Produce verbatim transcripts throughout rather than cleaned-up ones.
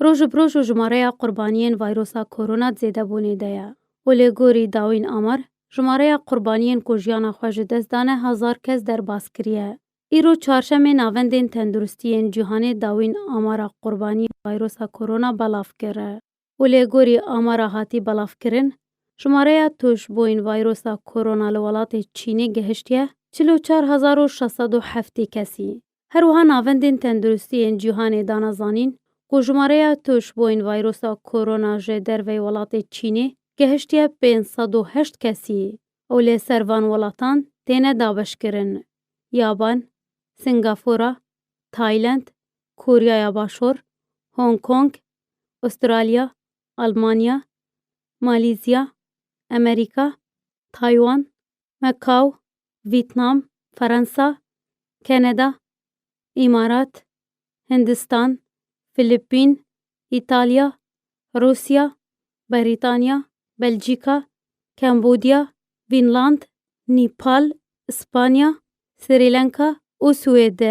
Roj bi roj û jimareya qurbaniyên vayrosa korona di zêdebûnê de ye û lê gorî dawîn amar, jimareya qurbaniyên ku jiyana xwe ji dest dane hezar kes derbas kiriye. Îro çarşemê navendên tenduristiyên cîhanê dawîn amara qurbaniyên vayrosa korona belav kir. Û lê gorî amara hatî belavkirin, jimareya tûşbûyên vayrosa korona li welatê Çînê gehiştiye çil û çar hezar û şeş sed û heftê kesî. Her wiha navendên tenduristiyên cîhanê dane zanîn ku jimareya tûşbûyên vayrosa korona ji derveyî welatê Çînê gehiştiye pênc sed û heşt kesî û li ser van welatan têne dabeşkirin: Yaban, Singapora, Tayland, Koryaya Başûr, Hong Kong, Australya, Almanya, Malîzya, Amerîka, Taywan, Macau, Vîtnam, Fransa, Kanada, Îmarat, Hindistan, Filipîn, Îtalya, Rûsya, Brîtanya, Belçîka, Kambodya, Fînland, Nîpal, Îspanya, Srî Lenka û Swêd.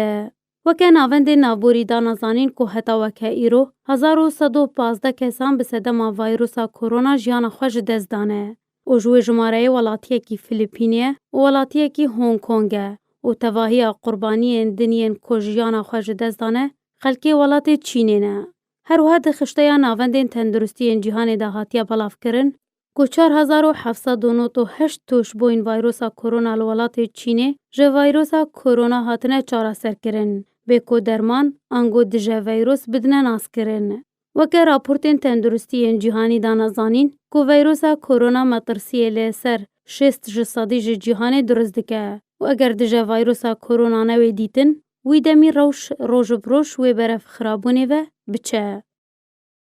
Weke navendên navborî dane zanîn ku heta weke îro hezar û sed û pazdeh kesan bi sedema vayrosa korona jiyana xwe ji dest dane û ji wê jimareyê welatiyekî Filipînê ye û welatiyekî Hong Kong e û tevahiya qurbaniyên din yên ku jiyana xwe ji dest dane xelkê welatê Çînê ne. Her wiha di xişteya navendên tenduristiyên cîhanê de hatiye belavkirin ku çar hezar û heft sed û nod û heşt tûşbûyên vayrosa korona li welatê Çînê ji vayrosa korona hatine çareserkirin, bê ku derman ango dije veyros bidine naskirin. Weke raportên tenduristiyên cîhanî dane zanîn ku veyrosa korona metirsiyê li ser şêst ji sedî ji cîhanê dirust dike û eger dije veyrosa korona newê dîtin, wî demî rewş roj bi roj wê berev xirabûnê ve biçe.